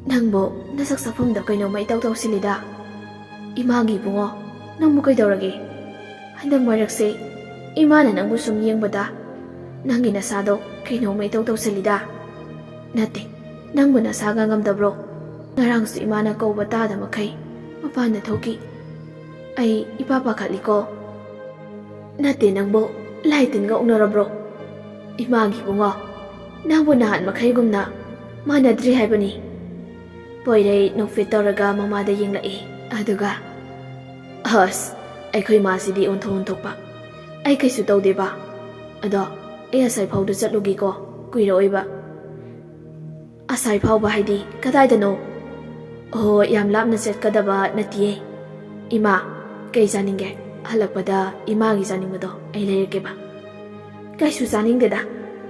"ꯅꯪꯕꯨ ꯅꯁꯛ ꯁꯛꯐꯝꯗ ꯀꯩꯅꯣꯝꯃ ꯏꯇꯧ ꯇꯧꯁꯤꯜꯂꯤꯗ꯫ ꯏꯃꯥꯒꯤ ꯏꯕꯨꯡꯉꯣ, ꯅꯪꯕꯨ ꯀꯩꯗꯧꯔꯒꯦ? ꯍꯟꯗꯛ ꯃꯔꯛꯁꯦ ꯏꯃꯥꯅ ꯅꯪꯕꯨ ꯁꯨꯝ ꯌꯦꯡꯕꯗ ꯅꯪꯒꯤ ꯅꯁꯥꯗꯣ ꯀꯩꯅꯣꯝꯃ ꯏꯇꯧ ꯇꯧꯁꯤꯜꯂꯤꯗ꯫ ꯅꯠꯇꯦ, ꯅꯪꯕꯨ ꯅꯁꯥꯒ ꯉꯝꯗꯕ꯭ꯔꯣ? ꯉꯔꯥꯡꯁꯨ ꯏꯃꯥꯅ ꯀꯧꯕ ꯇꯥꯗ ꯃꯈꯩ ꯃꯄꯥꯟꯗ ꯊꯣꯛꯈꯤ꯫ ꯑꯩ ꯏꯄꯥ ꯄꯥꯈꯠꯂꯤꯀꯣ꯫" "ꯅꯠꯇꯦ ꯅꯪꯕꯨ, ꯂꯥꯏ ꯇꯤꯟꯒ ꯎꯅꯔꯕ꯭ꯔꯣ? ꯏꯃꯥꯒꯤ ꯏꯕꯨꯡꯉꯣ, ꯅꯪꯕꯨ ꯅꯍꯥꯟ ꯃꯈꯩꯒꯨꯝꯅ ꯃꯥꯟꯅꯗ꯭ꯔꯤ ꯍꯥꯏꯕꯅꯤ꯫" ꯄꯣꯏꯔꯩ ꯅꯣꯛꯐꯦꯠ ꯇꯧꯔꯒ ꯃꯃꯥꯗ ꯌꯦꯡꯂꯛꯏ꯫ ꯑꯗꯨꯒ, "ꯑꯁ, ꯑꯩꯈꯣꯏ ꯃꯥꯁꯤꯗꯤ ꯑꯣꯟꯊꯣꯛ ꯑꯣꯟꯊꯣꯛꯄ꯫ ꯑꯩ ꯀꯩꯁꯨ ꯇꯧꯗꯦꯕ꯫ ꯑꯗꯣ ꯑꯩ ꯑꯁꯥꯏ ꯐꯥꯎꯗ ꯆꯠꯂꯨꯒꯦꯀꯣ, ꯀꯨꯏꯔꯛꯑꯣꯏꯕ꯫" "ꯑꯁꯥꯏ ꯐꯥꯎꯕ ꯍꯥꯏꯗꯤ ꯀꯗꯥꯏꯗꯅꯣ?" "ꯑꯣꯍꯣ, ꯌꯥꯝ ꯂꯥꯞꯅ ꯆꯠꯀꯗꯕ ꯅꯠꯇꯤꯌꯦ꯫ ꯏꯃꯥ, ꯀꯩ ꯆꯥꯅꯤꯡꯒꯦ? ꯍꯜꯂꯛꯄꯗ ꯏꯃꯥꯒꯤ ꯆꯥꯅꯤꯡꯕꯗꯣ ꯑꯩ ꯂꯩꯔꯛꯀꯦꯕ꯫" "ꯀꯩꯁꯨ ꯆꯥꯅꯤꯡꯗꯦꯗ꯫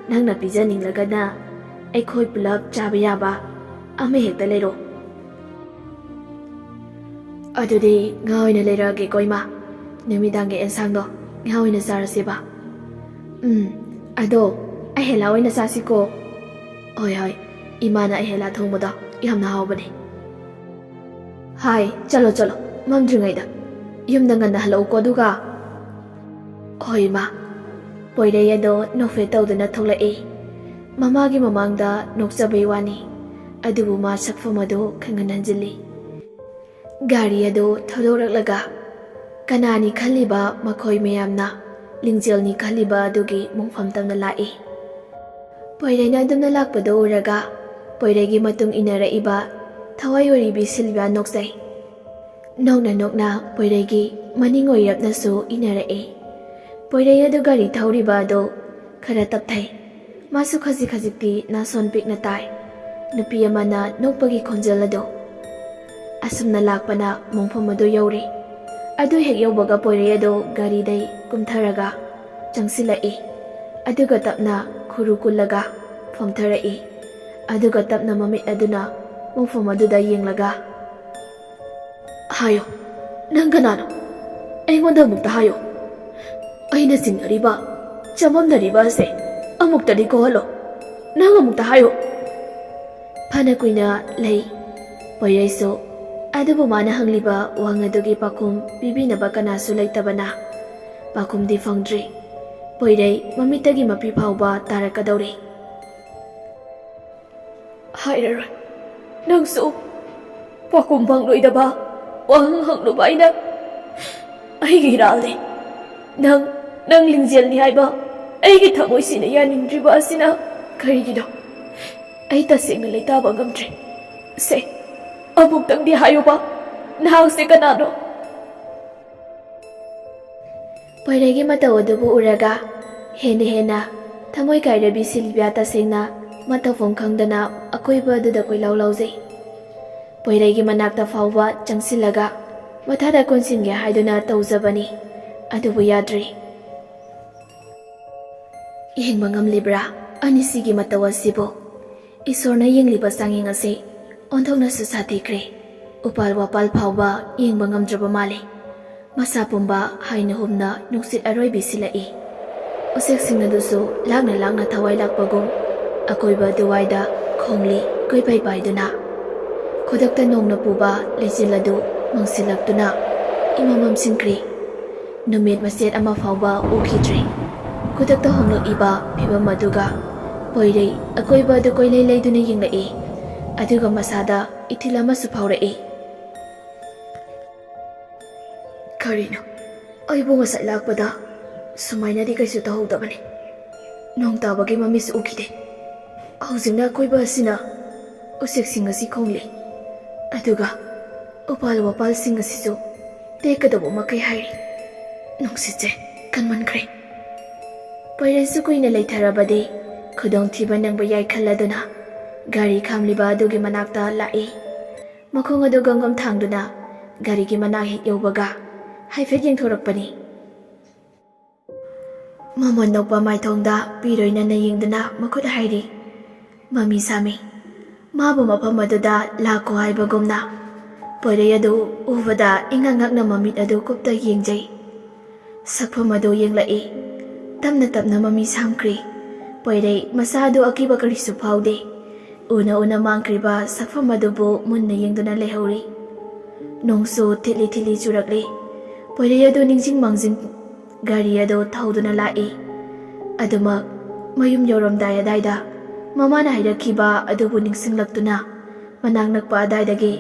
ꯅꯪꯅ ꯄꯤꯖꯅꯤꯡꯂꯒꯅ ꯑꯩꯈꯣꯏ ꯄꯨꯂꯞ ꯆꯥꯕ ꯌꯥꯕ ꯑꯃ ꯍꯦꯛꯇ ꯂꯩꯔꯣ꯫" "ꯑꯗꯨꯗꯤ ꯉꯥ ꯑꯣꯏꯅ ꯂꯩꯔꯛꯑꯒꯦꯀꯣ ꯏꯃꯥ꯫ ꯅꯨꯃꯤꯗꯥꯡꯒꯤ ꯑꯦꯟꯁꯥꯡꯗꯣ ꯉꯥ ꯑꯣꯏꯅ ꯆꯥꯔꯁꯦꯕ꯫" "ꯎꯝ, ꯑꯗꯣ ꯑꯍꯦꯂꯥ ꯑꯣꯏꯅ ꯆꯥꯁꯤꯀꯣ꯫" "ꯍꯣꯏ, ꯍꯣꯏ, ꯏꯃꯥꯅ ꯑꯍꯦꯂꯥ ꯊꯣꯡꯕꯗꯣ ꯌꯥꯝꯅ ꯍꯥꯎꯕꯅꯦ꯫" "ꯍꯥꯏ, ꯆꯠꯂꯣ, ꯆꯠꯂꯣ, ꯃꯝꯗ꯭ꯔꯤꯉꯩꯗ ꯌꯨꯝꯗ ꯉꯟꯅ ꯍꯜꯂꯛꯎꯀꯣ ꯑꯗꯨꯒ꯫" "ꯍꯣꯏ, ꯏꯃꯥ꯫" ꯄꯣꯏꯔꯩ ꯑꯗꯣ ꯅꯣꯛꯐꯦꯠ ꯇꯧꯗꯨꯅ ꯊꯣꯛꯂꯛꯏ꯫ ꯃꯃꯥꯒꯤ ꯃꯃꯥꯡꯗ ꯅꯣꯛꯆꯕꯩ ꯋꯥꯅꯤ, ꯑꯗꯨꯕꯨ ꯃꯥ ꯁꯛꯐꯝ ꯑꯗꯨ ꯈꯪꯍꯟ ꯍꯟꯖꯤꯜꯂꯤ꯫ ꯒꯥꯔꯤ ꯑꯗꯨ ꯊꯧꯗꯣꯔꯛꯂꯒ ꯀꯅꯥꯅꯤ ꯈꯜꯂꯤꯕ ꯃꯈꯣꯏ ꯃꯌꯥꯝꯅ ꯂꯤꯡꯖꯦꯜꯅꯤ ꯈꯜꯂꯤꯕ ꯑꯗꯨꯒꯤ ꯃꯣꯡꯐꯝ ꯇꯝꯅ ꯂꯥꯛꯏ꯫ ꯄꯣꯏꯔꯩꯅ ꯑꯗꯨꯝꯅ ꯂꯥꯛꯄꯗꯨ ꯎꯔꯒ ꯄꯣꯏꯔꯩꯒꯤ ꯃꯇꯨꯡ ꯏꯟꯅꯔꯛꯏꯕ ꯊꯋꯥꯏ ꯑꯣꯏꯔꯤꯕꯤ ꯁꯤꯜꯚꯤꯌꯥ ꯅꯣꯛꯆꯩ꯫ ꯅꯣꯛꯅ ꯅꯣꯛꯅ ꯄꯣꯏꯔꯩꯒꯤ ꯃꯅꯤꯡ ꯑꯣꯏꯔꯞꯅꯁꯨ ꯏꯟꯅꯔꯛꯏ꯫ ꯄꯣꯏꯔꯩ ꯑꯗꯨ ꯒꯥꯔꯤ ꯊꯧꯔꯤꯕ ꯑꯗꯨ ꯈꯔ ꯇꯞꯊꯩ꯫ ꯃꯥꯁꯨ ꯈꯖꯤꯛ ꯈꯖꯤꯛꯇꯤ ꯅꯥꯁꯣꯟ ꯄꯤꯛꯅ ꯇꯥꯏ꯫ ꯅꯨꯄꯤ ꯑꯃꯅ ꯅꯣꯛꯄꯒꯤ ꯈꯣꯟꯖꯦꯜ ꯑꯗꯨ꯫ ꯑꯁꯨꯝꯅ ꯂꯥꯛꯄꯅ ꯃꯣꯡꯐꯝ ꯑꯗꯨ ꯌꯧꯔꯦ꯫ ꯑꯗꯨ ꯍꯦꯛ ꯌꯧꯕꯒ ꯄꯣꯏꯔꯩ ꯑꯗꯨ ꯒꯥꯔꯤꯗꯩ ꯀꯨꯝꯊꯔꯒ ꯆꯪꯁꯤꯜꯂꯛꯏ꯫ ꯑꯗꯨꯒ ꯇꯞꯅ ꯈꯨꯔꯨ ꯀꯨꯜꯂꯒ ꯐꯝꯊꯔꯛꯏ꯫ ꯑꯗꯨꯒ ꯇꯞꯅ ꯃꯃꯤꯠ ꯑꯗꯨꯅ ꯃꯣꯡꯐꯝ ꯑꯗꯨꯗ ꯌꯦꯡꯂꯒ, "ꯍꯥꯏꯌꯣ, ꯅꯪ ꯀꯅꯥꯅꯣ? ꯑꯩꯉꯣꯟꯗ ꯑꯃꯨꯛꯇ ꯍꯥꯏꯌꯣ꯫ ꯑꯩꯅ ꯆꯤꯡꯅꯔꯤꯕ, ꯆꯃꯝꯅꯔꯤꯕ ꯑꯁꯦ ꯑꯃꯨꯛꯇꯗꯤ ꯀꯣꯛꯍꯜꯂꯣ꯫ ꯅꯪ ꯑꯃꯨꯛꯇ ꯍꯥꯏꯌꯣ꯫" ꯐꯅ ꯀꯨꯏꯅ ꯂꯩ ꯄꯣꯏꯔꯩꯁꯨ, ꯑꯗꯨꯕꯨ ꯃꯥꯅ ꯍꯪꯂꯤꯕ ꯋꯥꯍꯪ ꯑꯗꯨꯒꯤ ꯄꯥꯎꯈꯨꯝ ꯄꯤꯕꯤꯅꯕ ꯀꯅꯥꯁꯨ ꯂꯩꯇꯕꯅ ꯄꯥꯎꯈꯨꯝꯗꯤ ꯐꯪꯗ꯭ꯔꯤ꯫ ꯄꯣꯏꯔꯩ ꯃꯃꯤꯠꯇꯒꯤ ꯃꯄꯤ ꯐꯥꯎꯕ ꯇꯥꯔꯛꯀꯗꯧꯔꯦ꯫ ꯍꯥꯏꯔꯔꯣꯏ꯫ ꯅꯪꯁꯨ ꯄꯥꯎꯈꯨꯝ ꯐꯪꯂꯣꯏꯗꯕ ꯋꯥꯍꯪ ꯍꯪꯂꯨꯕ ꯑꯩꯅ ꯑꯩꯒꯤ ꯏꯔꯥꯜꯅꯤ꯫ ꯅꯪ, ꯅꯪ ꯂꯤꯡꯖꯦꯜꯅꯤ ꯍꯥꯏꯕ ꯑꯩꯒꯤ ꯊꯃꯣꯏꯁꯤꯅ ꯌꯥꯅꯤꯡꯗ꯭ꯔꯤꯕ ꯑꯁꯤꯅ ꯀꯔꯤꯒꯤꯅꯣ? ꯑꯩ ꯇꯁꯦꯡꯅ ꯂꯩꯇꯥꯕ ꯉꯝꯗ꯭ꯔꯦ꯫ ꯁꯦ, ꯑꯃꯨꯛꯇꯪꯗꯤ ꯍꯥꯏꯌꯨꯕ, ꯅꯍꯥꯛꯁꯦ ꯀꯅꯥꯅꯣ? ꯄꯣꯏꯔꯩꯒꯤ ꯃꯇꯧ ꯑꯗꯨꯕꯨ ꯎꯔꯒ ꯍꯦꯟꯅ ꯍꯦꯟꯅ ꯊꯃꯣꯏ ꯀꯥꯏꯔꯕꯤ ꯁꯤꯜꯚꯤꯌꯥ ꯇꯁꯦꯡꯅ ꯃꯇꯧꯐꯝ ꯈꯪꯗꯅ ꯑꯀꯣꯏꯕ ꯑꯗꯨꯗ ꯀꯣꯏꯂꯥꯎ ꯂꯥꯎꯖꯩ꯫ ꯄꯣꯏꯔꯩꯒꯤ ꯃꯅꯥꯛꯇ ꯐꯥꯎꯕ ꯆꯪꯁꯤꯜꯂꯒ ꯃꯊꯥꯗ ꯀꯣꯟꯁꯤꯟꯒꯦ ꯍꯥꯏꯗꯨꯅ ꯇꯧꯖꯕꯅꯤ, ꯑꯗꯨꯕꯨ ꯌꯥꯗ꯭ꯔꯤ꯫ ꯌꯦꯡꯕ ꯉꯝꯂꯤꯕ꯭ꯔꯥ ꯑꯅꯤꯁꯤꯒꯤ ꯃꯇꯧ ꯑꯁꯤꯕꯨ? ꯏꯁꯣꯔꯅ ꯌꯦꯡꯂꯤꯕ ꯆꯥꯡꯌꯦꯡ ꯑꯁꯤ ꯑꯣꯟꯊꯣꯛꯅꯁꯨ ꯁꯥꯊꯤꯈ꯭ꯔꯦ꯫ ꯎꯄꯥꯜ ꯋꯥꯄꯥꯜ ꯐꯥꯎꯕ ꯌꯦꯡꯕ ꯉꯝꯗ꯭ꯔꯕ ꯃꯥꯜꯂꯤ꯫ ꯃꯁꯥ ꯄꯨꯝꯕ ꯍꯥꯏꯅ ꯍꯨꯝꯅ ꯅꯨꯡꯁꯤꯠ ꯑꯔꯣꯏꯕꯤ ꯁꯤꯜꯂꯛꯏ꯫ ꯎꯆꯦꯛꯁꯤꯡ ꯑꯗꯨꯁꯨ ꯂꯥꯛꯅ ꯂꯥꯛꯅ ꯊꯋꯥꯏ ꯂꯥꯛꯄꯒꯨꯝ ꯑꯀꯣꯏꯕ ꯑꯗꯨꯋꯥꯏꯗ ꯈꯣꯡꯂꯤ ꯀꯣꯏꯄꯥꯏ ꯄꯥꯏꯗꯨꯅ꯫ ꯈꯨꯗꯛꯇ ꯅꯣꯡꯅ ꯄꯨꯕ ꯂꯩꯆꯤꯜ ꯑꯗꯨ ꯃꯪꯁꯤꯜꯂꯛꯇꯨꯅ ꯏꯃꯝ ꯃꯝꯁꯤꯟꯈ꯭ꯔꯦ꯫ ꯅꯨꯃꯤꯠ ꯃꯆꯦꯠ ꯑꯃ ꯐꯥꯎꯕ ꯎꯈꯤꯗ꯭ꯔꯦ꯫ ꯈꯨꯗꯛꯇ ꯍꯣꯡꯂꯛꯂꯤꯕ ꯐꯤꯚꯝ ꯑꯗꯨꯒ ꯄꯣꯏꯔꯩ ꯑꯀꯣꯏꯕ ꯑꯗꯨ ꯀꯣꯏꯂꯩ ꯂꯩꯗꯨꯅ ꯌꯦꯡꯂꯛꯏ꯫ ꯑꯗꯨꯒ ꯃꯁꯥꯗ ꯏꯊꯤꯜ ꯑꯃꯁꯨ ꯐꯥꯎꯔꯛꯏ꯫ ꯀꯔꯤꯅꯣ? ꯑꯩꯕꯨ ꯉꯁꯥꯏ ꯂꯥꯛꯄꯗ ꯁꯨꯃꯥꯏꯅꯗꯤ ꯀꯩꯁꯨ ꯇꯧꯍꯧꯗꯕꯅꯤ꯫ ꯅꯣꯡ ꯇꯥꯕꯒꯤ ꯃꯃꯤꯁꯨ ꯎꯈꯤꯗꯦ꯫ ꯍꯧꯖꯤꯛꯅ ꯑꯀꯣꯏꯕ ꯑꯁꯤꯅ ꯎꯆꯦꯛꯁꯤꯡ ꯑꯁꯤ ꯈꯣꯡꯂꯤ꯫ ꯑꯗꯨꯒ ꯎꯄꯥꯜ ꯋꯥꯄꯥꯜꯁꯤꯡ ꯑꯁꯤꯁꯨ ꯇꯦꯛꯀꯗꯧꯕ ꯃꯈꯩ ꯍꯥꯏꯔꯤ꯫ ꯅꯨꯡꯁꯤꯠꯁꯦ ꯀꯟꯃꯟꯈ꯭ꯔꯦ꯫ ꯄꯣꯏꯔꯩꯁꯨ ꯀꯨꯏꯅ ꯂꯩꯊꯔꯕꯗꯤ ꯈꯨꯗꯣꯡꯊꯤꯕ ꯅꯪꯕ ꯌꯥꯏ ꯈꯜꯂꯗꯨꯅ ꯒꯥꯔꯤ ꯈꯥꯝꯂꯤꯕ ꯑꯗꯨꯒꯤ ꯃꯅꯥꯛꯇ ꯂꯥꯛꯏ꯫ ꯃꯈꯣꯡ ꯑꯗꯨ ꯒꯝꯒꯝ ꯊꯥꯡꯗꯨꯅ ꯒꯥꯔꯤꯒꯤ ꯃꯅꯥꯛ ꯍꯦꯛ ꯌꯧꯕꯒ ꯍꯥꯏꯐꯦꯠ ꯌꯦꯡꯊꯣꯔꯛꯄꯅꯤ꯫ ꯃꯃꯣꯟ ꯅꯣꯛꯄ ꯃꯥꯏꯊꯣꯡꯗ ꯄꯤꯔꯣꯏꯅꯅ ꯌꯦꯡꯗꯨꯅ ꯃꯈꯨꯠ ꯍꯥꯏꯔꯤ꯫ ꯃꯃꯤ ꯁꯥꯃꯤ꯫ ꯃꯥꯕꯨ ꯃꯐꯝ ꯑꯗꯨꯗ ꯂꯥꯛꯈꯣ ꯍꯥꯏꯕꯒꯨꯝꯅ ꯄꯣꯏꯔꯩ ꯑꯗꯨ ꯎꯕꯗ ꯏꯉꯛ ꯉꯛꯅ ꯃꯃꯤꯠ ꯑꯗꯨ ꯀꯨꯞꯇ ꯌꯦꯡꯖꯩ꯫ ꯁꯛꯐꯝ ꯑꯗꯨ ꯌꯦꯡꯂꯛꯏ꯫ ꯇꯞꯅ ꯇꯞꯅ ꯃꯃꯤ ꯁꯥꯝꯈ꯭ꯔꯤ꯫ ꯄꯣꯏꯔꯩ ꯃꯁꯥ ꯑꯗꯨ ꯑꯀꯤꯕ ꯀꯔꯤꯁꯨ ꯐꯥꯎꯗꯦ꯫ ꯎꯅ ꯎꯅ ꯃꯥꯡꯈ꯭ꯔꯤꯕ ꯁꯛꯐꯝ ꯑꯗꯨꯕꯨ ꯃꯨꯟꯅ ꯌꯦꯡꯗꯨꯅ ꯂꯩꯍꯧꯔꯤ꯫ ꯅꯣꯡꯁꯨ ꯊꯤꯠꯂꯤ ꯊꯤꯠꯂꯤ ꯆꯨꯔꯛꯂꯤ꯫ ꯄꯣꯏꯔꯩ ꯑꯗꯨ ꯅꯤꯡꯁꯤꯡ ꯃꯥꯡꯖꯤꯡ ꯒꯥꯔꯤ ꯑꯗꯨ ꯊꯧꯗꯨꯅ ꯂꯥꯛꯏ꯫ ꯑꯗꯨꯃꯛ ꯃꯌꯨꯝ ꯌꯧꯔꯝꯗꯥꯏ ꯑꯗꯥꯏꯗ ꯃꯃꯥꯅ ꯍꯥꯏꯔꯛꯈꯤꯕ ꯑꯗꯨꯕꯨ ꯅꯤꯡꯁꯤꯡꯂꯛꯇꯨꯅ ꯃꯅꯥꯛ ꯅꯛꯄ ꯑꯗꯥꯏꯗꯒꯤ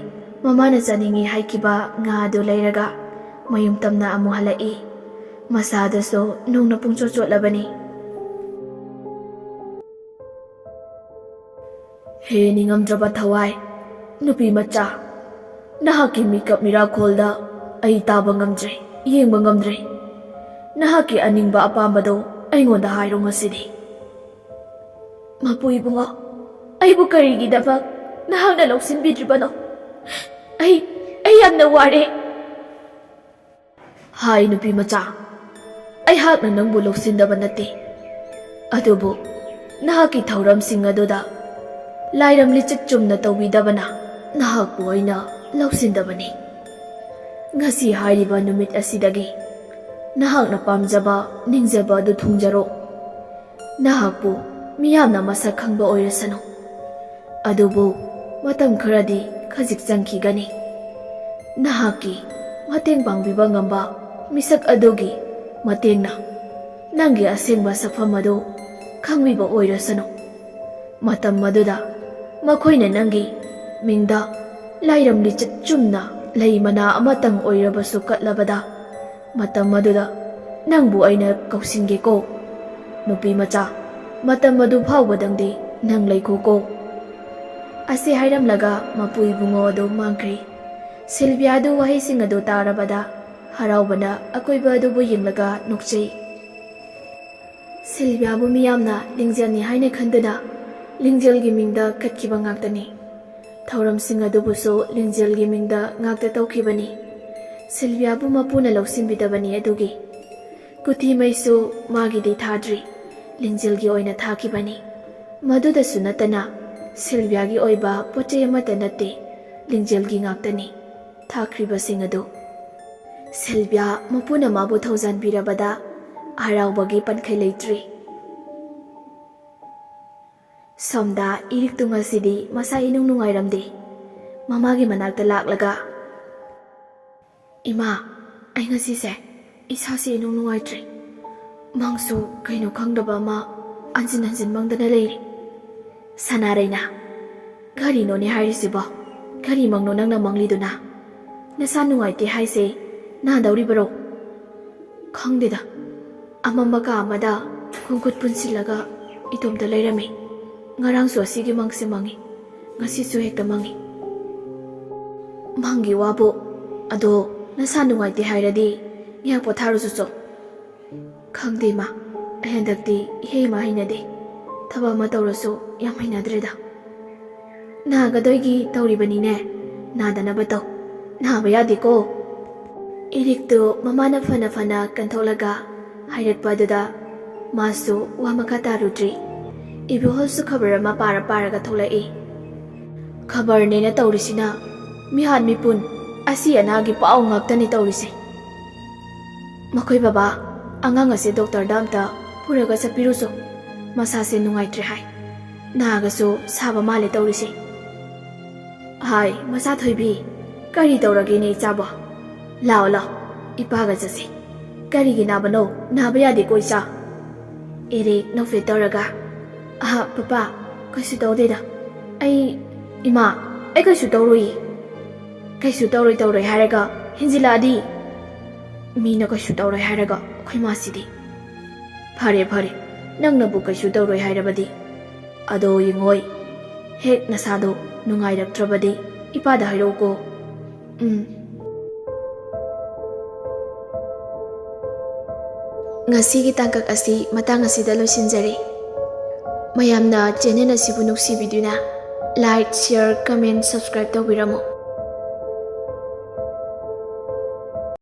ꯃꯃꯥꯅ ꯆꯥꯅꯤꯡꯏ ꯍꯥꯏꯈꯤꯕ ꯉꯥ ꯑꯗꯨ ꯂꯩꯔꯒ ꯃꯌꯨꯝ ꯇꯝꯅ ꯑꯃꯨꯛ ꯍꯜꯂꯛꯏ꯫ ꯃꯁꯥꯗꯨꯁꯨ ꯅꯣꯡꯅ ꯄꯨꯡꯆꯣꯠ ꯆꯣꯠꯂꯕꯅꯤ꯫ ꯍꯦ ꯅꯤꯡꯉꯝꯗ꯭ꯔꯕ ꯊꯋꯥꯏ, ꯅꯨꯄꯤ ꯃꯆꯥ, ꯅꯍꯥꯛꯀꯤ ꯃꯤꯀꯞ ꯃꯤꯔꯥꯈꯣꯜꯗ ꯑꯩ ꯇꯥꯕ ꯉꯝꯗ꯭ꯔꯦ, ꯌꯦꯡꯕ ꯉꯝꯗ꯭ꯔꯦ꯫ ꯅꯍꯥꯛꯀꯤ ꯑꯅꯤꯡꯕ ꯑꯄꯥꯝꯕꯗꯣ ꯑꯩꯉꯣꯟꯗ ꯍꯥꯏꯔꯣ ꯉꯁꯤꯗꯤ꯫ ꯃꯄꯨ ꯏꯕꯨꯡꯉꯣ, ꯑꯩꯕꯨ ꯀꯔꯤꯒꯤꯗꯃꯛ ꯅꯍꯥꯛꯅ ꯂꯧꯁꯤꯟꯕꯤꯗ꯭ꯔꯤꯕꯅꯣ? ꯑꯩ, ꯑꯩ ꯌꯥꯝꯅ ꯋꯥꯔꯦ꯫ ꯍꯥꯏ ꯅꯨꯄꯤ ꯃꯆꯥ, ꯑꯩꯍꯥꯛꯅ ꯅꯪꯕꯨ ꯂꯧꯁꯤꯟꯗꯕ ꯅꯠꯇꯦ, ꯑꯗꯨꯕꯨ ꯅꯍꯥꯛꯀꯤ ꯊꯧꯔꯝꯁꯤꯡ ꯑꯗꯨꯗ ꯂꯥꯏꯔꯝ ꯂꯤꯆꯠ ꯆꯨꯝꯅ ꯇꯧꯕꯤꯗꯕꯅ ꯅꯍꯥꯛꯄꯨ ꯑꯩꯅ ꯂꯧꯁꯤꯟꯗꯕꯅꯤ꯫ ꯉꯁꯤ ꯍꯥꯏꯔꯤꯕ ꯅꯨꯃꯤꯠ ꯑꯁꯤꯗꯒꯤ ꯅꯍꯥꯛꯅ ꯄꯥꯝꯖꯕ, ꯅꯤꯡꯖꯕ ꯑꯗꯨ ꯊꯨꯡꯖꯔꯣ꯫ ꯅꯍꯥꯛꯄꯨ ꯃꯤꯌꯥꯝꯅ ꯃꯁꯛ ꯈꯪꯕ ꯑꯣꯏꯔꯁꯅꯨ, ꯑꯗꯨꯕꯨ ꯃꯇꯝ ꯈꯔꯗꯤ ꯈꯖꯤꯛ ꯆꯪꯈꯤꯒꯅꯤ꯫ ꯅꯍꯥꯛꯀꯤ ꯃꯇꯦꯡ ꯄꯥꯡꯕꯤꯕ ꯉꯝꯕ ꯃꯤꯁꯛ ꯑꯗꯨꯒꯤ ꯃꯇꯦꯡꯅ ꯅꯪꯒꯤ ꯑꯁꯦꯡꯕ ꯁꯛꯐꯝ ꯑꯗꯨ ꯈꯪꯕꯤꯕ ꯑꯣꯏꯔꯁꯅꯨ꯫ ꯃꯇꯝ ꯑꯗꯨꯗ ꯃꯈꯣꯏꯅ ꯅꯪꯒꯤ ꯃꯤꯡꯗ ꯂꯥꯏꯔꯝ ꯂꯤꯆꯠ ꯆꯨꯝꯅ ꯂꯩ ꯃꯅꯥ ꯑꯃꯇꯪ ꯑꯣꯏꯔꯕꯁꯨ ꯀꯠꯂꯕꯗ, ꯃꯇꯝ ꯑꯗꯨꯗ ꯅꯪꯕꯨ ꯑꯩꯅ ꯀꯧꯁꯤꯟꯒꯦꯀꯣ꯫ ꯅꯨꯄꯤ ꯃꯆꯥ, ꯃꯇꯝ ꯑꯗꯨ ꯐꯥꯎꯕꯗꯪꯗꯤ ꯅꯪ ꯂꯩꯈꯣꯀꯣ꯫ ꯑꯁꯤ ꯍꯥꯏꯔꯝꯂꯒ ꯃꯄꯨ ꯏꯕꯨꯡꯉꯣ ꯑꯗꯨ ꯃꯥꯡꯈ꯭ꯔꯦ꯫ ꯁꯤꯜꯚꯤꯌꯥꯗꯨ ꯋꯥꯍꯩꯁꯤꯡ ꯑꯗꯨ ꯇꯥꯔꯕꯗ ꯍꯔꯥꯎꯕꯅ ꯑꯀꯣꯏꯕ ꯑꯗꯨꯕꯨ ꯌꯦꯡꯂꯒ ꯅꯣꯛꯆꯩ꯫ ꯁꯤꯜꯚꯤꯌꯥꯕꯨ ꯃꯤꯌꯥꯝꯅ ꯂꯤꯡꯖꯦꯜꯅꯤ ꯍꯥꯏꯅ ꯈꯟꯗꯨꯅ ꯂꯤꯡꯖꯦꯜꯒꯤ ꯃꯤꯡꯗ ꯀꯠꯈꯤꯕ ꯉꯥꯛꯇꯅꯤ꯫ ꯊꯧꯔꯝꯁꯤꯡ ꯑꯗꯨꯕꯨꯁꯨ ꯂꯤꯡꯖꯦꯜꯒꯤ ꯃꯤꯡꯗ ꯉꯥꯛꯇ ꯇꯧꯈꯤꯕꯅꯤ꯫ ꯁꯤꯜꯚꯤꯌꯥꯕꯨ ꯃꯄꯨꯅ ꯂꯧꯁꯤꯟꯕꯤꯗꯕꯅꯤ ꯑꯗꯨꯒꯤ꯫ ꯀꯨꯊꯤꯃꯩꯁꯨ ꯃꯥꯒꯤꯗꯤ ꯊꯥꯗ꯭ꯔꯤ, ꯂꯤꯡꯖꯦꯜꯒꯤ ꯑꯣꯏꯅ ꯊꯥꯈꯤꯕꯅꯤ꯫ ꯃꯗꯨꯗꯁꯨ ꯅꯠꯇꯅ ꯁꯤꯜꯚꯤꯌꯥꯒꯤ ꯑꯣꯏꯕ ꯄꯣꯠ ꯆꯩ ꯑꯃꯠꯇ ꯅꯠꯇꯦ, ꯂꯤꯡꯖꯦꯜꯒꯤ ꯉꯥꯛꯇꯅꯤ ꯊꯥꯈ꯭ꯔꯤꯕꯁꯤꯡ ꯑꯗꯨ꯫ ꯁꯤꯜꯚꯤꯌꯥ ꯃꯄꯨꯅ ꯃꯥꯕꯨ ꯊꯧꯖꯥꯟꯕꯤꯔꯕꯗ ꯍꯔꯥꯎꯕꯒꯤ ꯄꯟꯈꯩ ꯂꯩꯇ꯭ꯔꯤ꯫ ꯁꯣꯝꯗ ꯏꯔꯤꯛꯇꯨ ꯉꯁꯤꯗꯤ ꯃꯁꯥ ꯏꯅꯨꯡ ꯅꯨꯡꯉꯥꯏꯔꯝꯗꯦ꯫ ꯃꯃꯥꯒꯤ ꯃꯅꯥꯛꯇ ꯂꯥꯛꯂꯒ, "ꯏꯃꯥ, ꯑꯩ ꯉꯁꯤꯁꯦ ꯏꯁꯥꯁꯦ ꯏꯅꯨꯡ ꯅꯨꯡꯉꯥꯏꯇ꯭ꯔꯦ꯫ ꯃꯪꯁꯨ ꯀꯩꯅꯣ ꯈꯪꯗꯕ ꯑꯃ ꯍꯟꯖꯤꯟ ꯍꯟꯖꯤꯟ ꯃꯪꯗꯅ ꯂꯩꯔꯦ꯫" "ꯁꯅꯥꯔꯩꯅ, ꯀꯔꯤꯅꯣꯅꯦ ꯍꯥꯏꯔꯤꯁꯤꯕꯣ? ꯀꯔꯤ ꯃꯪꯅꯣ ꯅꯪꯅ ꯃꯪꯂꯤꯗꯨꯅ? ꯅꯁꯥ ꯅꯨꯡꯉꯥꯏꯇꯦ ꯍꯥꯏꯁꯦ ꯅꯥꯗꯧꯔꯤꯕꯔꯣ?" "ꯈꯪꯗꯦꯗ, ꯑꯃꯝꯕ ꯀꯥ ꯑꯃꯗ ꯈꯣꯡꯈꯨꯠ ꯄꯨꯟꯁꯤꯜꯂꯒ ꯏꯇꯣꯝꯇ ꯂꯩꯔꯝꯃꯤ꯫ ꯉꯔꯥꯡꯁꯨ ꯑꯁꯤꯒꯤ ꯃꯪꯁꯦ ꯃꯪꯉꯤ, ꯉꯁꯤꯁꯨ ꯍꯦꯛꯇ ꯃꯪꯉꯤ꯫" "ꯃꯪꯒꯤ ꯋꯥꯕꯨ, ꯑꯗꯣ ꯅꯁꯥ ꯅꯨꯡꯉꯥꯏꯇꯦ ꯍꯥꯏꯔꯗꯤ ꯉꯥꯏꯍꯥꯛ ꯄꯣꯊꯥꯔꯨꯆꯣ꯫" "ꯈꯪꯗꯦ ꯏꯃꯥ, ꯑꯩ ꯍꯟꯗꯛꯇꯤ ꯏꯍꯩ ꯏꯃꯥ ꯍꯩꯅꯗꯦ꯫ ꯊꯕꯛ ꯑꯃ ꯇꯧꯔꯁꯨ ꯌꯥꯝ ꯍꯩꯅꯗ꯭ꯔꯦꯗ꯫" "ꯅꯥꯒꯗꯣꯏꯒꯤ ꯇꯧꯔꯤꯕꯅꯤꯅꯦ, ꯅꯥꯗꯅꯕ ꯇꯧ꯫ ꯅꯥꯕ ꯌꯥꯗꯦꯀꯣ꯫" ꯏꯔꯤꯛꯇꯨ ꯃꯃꯥꯅ ꯐꯅ ꯐꯅ ꯀꯟꯊꯣꯛꯂꯒ ꯍꯥꯏꯔꯛꯄ ꯑꯗꯨꯗ ꯃꯥꯁꯨ ꯋꯥ ꯃꯈꯥ ꯇꯥꯔꯨꯗ꯭ꯔꯤ꯫ ꯏꯕꯣꯍꯜꯁꯨ ꯈꯕꯔ ꯑꯃ ꯄꯥꯔ ꯄꯥꯔꯒ ꯊꯣꯛꯂꯛꯏ꯫ "ꯈꯕꯔꯅꯦꯅ ꯇꯧꯔꯤꯁꯤꯅ ꯃꯤꯍꯥꯠ ꯃꯤꯄꯨꯟ, ꯑꯁꯤ ꯑꯅꯥꯒꯤ ꯄꯥꯎ ꯉꯥꯛꯇꯅꯤ ꯇꯧꯔꯤꯁꯦ꯫ ꯃꯈꯣꯏ ꯕꯕꯥ, ꯑꯉꯥꯡ ꯑꯁꯦ ꯗꯣꯛꯇꯔꯗ ꯑꯝꯇ ꯄꯨꯔꯒ ꯆꯠꯄꯤꯔꯨꯆꯣ꯫ ꯃꯁꯥꯁꯦ ꯅꯨꯡꯉꯥꯏꯇ꯭ꯔꯦ ꯍꯥꯏ꯫ ꯅꯥꯒꯁꯨ ꯁꯥꯕ ꯃꯥꯜꯂꯦ ꯇꯧꯔꯤꯁꯦ꯫" "ꯍꯥꯏ, ꯃꯆꯥ ꯊꯣꯏꯕꯤ, ꯀꯔꯤ ꯇꯧꯔꯒꯦꯅꯦ ꯏꯆꯥꯕꯣ? ꯂꯥꯛꯑꯣ, ꯂꯥꯛꯑꯣ, ꯏꯄꯥꯒ ꯆꯠꯁꯤ꯫ ꯀꯔꯤꯒꯤ ꯅꯥꯕꯅꯣ? ꯅꯥꯕ ꯌꯥꯗꯦꯀꯣ ꯏꯆꯥ꯫" ꯏꯔꯤꯛ ꯅꯣꯛꯐꯦꯠ ꯇꯧꯔꯒ, "ꯑꯍ, ꯄꯄꯥ, ꯀꯩꯁꯨ ꯇꯧꯗꯦꯗ꯫ ꯑꯩ, ꯏꯃꯥ, ꯑꯩ ꯀꯩꯁꯨ ꯇꯧꯔꯣꯏꯌꯦ꯫ ꯀꯩꯁꯨ ꯇꯧꯔꯣꯏ ꯇꯧꯔꯣꯏ ꯍꯥꯏꯔꯒ ꯍꯦꯟꯖꯤꯜꯂꯛꯑꯗꯤ꯫ ꯃꯤꯅ ꯀꯩꯁꯨ ꯇꯧꯔꯣꯏ ꯍꯥꯏꯔꯒ ꯑꯩꯈꯣꯏ ꯃꯥꯁꯤꯗꯤ꯫" "ꯐꯔꯦ, ꯐꯔꯦ, ꯅꯪꯅꯕꯨ ꯀꯩꯁꯨ ꯇꯧꯔꯣꯏ ꯍꯥꯏꯔꯕꯗꯤ꯫ ꯑꯗꯣ ꯌꯦꯡꯉꯣꯏ, ꯍꯦꯛ ꯅꯁꯥꯗꯣ ꯅꯨꯡꯉꯥꯏꯔꯛꯇ꯭ꯔꯕꯗꯤ ꯏꯄꯥꯗ ꯍꯥꯏꯔꯛꯎꯀꯣ꯫" ꯎꯝ꯫ ꯉꯁꯤꯒꯤ ꯇꯥꯡꯀꯛ ꯑꯁꯤ ꯃꯇꯥꯡ ꯑꯁꯤꯗ ꯂꯣꯏꯁꯤꯟꯖꯔꯦ꯫ ꯃꯌꯥꯝꯅ channel ꯑꯁꯤꯕꯨ ꯅꯨꯡꯁꯤꯕꯤꯗꯨꯅ like, share, comment, subscribe ꯇꯧꯕꯤꯔꯝꯃꯨ꯫